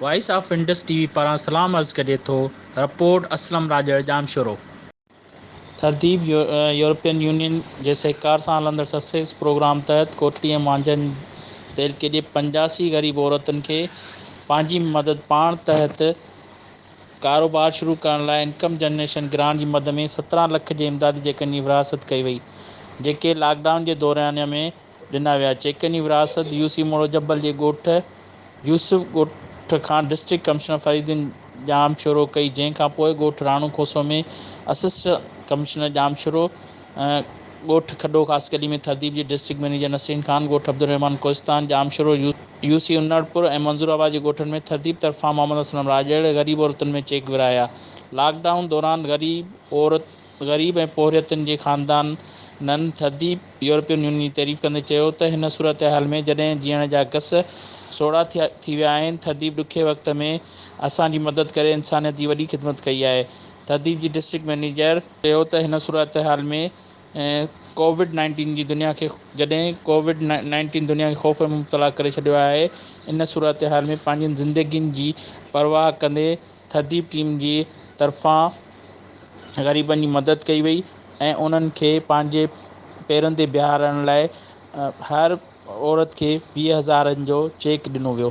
Voice of Indus T V پاران سلام عرض ڪجي ٿو، report, Aslam Rajar, Jamshoro. Thardeep European union جي سهڪار سان هلندڙ سڪسيس پروگرام تحت ڪوٽڙي ۽ مانجهند تعلقي جي 85 غريب عورتن کي پنهنجي مدد پاڻ تحت ڪاروبار شروع ڪرڻ لاء انڪم جنريشن گرانٽ جي مد ۾ 17 لک جي امدادي چيڪن جي ورهاست ڪئي وئي، جيڪي لاڪ ڊائون جي دورانيي ۾ ڏنا ويا. چيڪن جي ورهاست يو سي موڙو جبل جي ڳوٺ يوسف ڳوٺ کان ڊسٽرڪٽ ڪمشنر فريدالدين ڄامشورو ڪئي، جنهن کانپوء ڳوٺ راڻو کوسو ۾ اسسٽنٽ ڪمشنر ڄامشورو، ڳوٺ کڏو خاصخيلي ۾ ٿرديپ جي ڊسٽرڪٽ مئنيجر نسرين خان، ڳوٺ عبدالرحمان ڪوهستان، ڄامشورو، يو سي انڙپور ۽ منظور آباد جي ڳوٺن ۾ ٿرديپ طرفان محمد اسلم راڄڙ غريب عورتن ۾ چيڪ ورهايا. لاڪ ڊائون دوران غريب عورت غريب ۽ پورهيتن جي خاندانن ٿرديپ يورپين يونين جي تعريف ڪندي چيو ته هن صورتحال ۾ جڏهن جيئڻ جا گس سوڙها ٿي ويا آهن ٿرديپ ڏکي وقت ۾ اسان جي مدد ڪري انسانيت جي وڏي خدمت ڪئي آهي ٿرديپ جي ڊسٽرڪٽ مئنيجر چيو ته هن صورتحال ۾ ڪووڊ نائنٽين جي دنيا کي جڏهن ڪووڊ نائنٽين دنيا کي خوف ۾ مبتلا ڪري ڇڏيو آهي ان صورتحال ۾ پنهنجين زندگين جي پرواهه ڪندي ٿرديپ ٽيم جي طرفان غريبن جي مدد ڪئي وئي ۽ انهن کي پنهنجي پيرن تي بيهارڻ لاء هر عورت کي 20 هزارن جو چيڪ ڏنو ويو.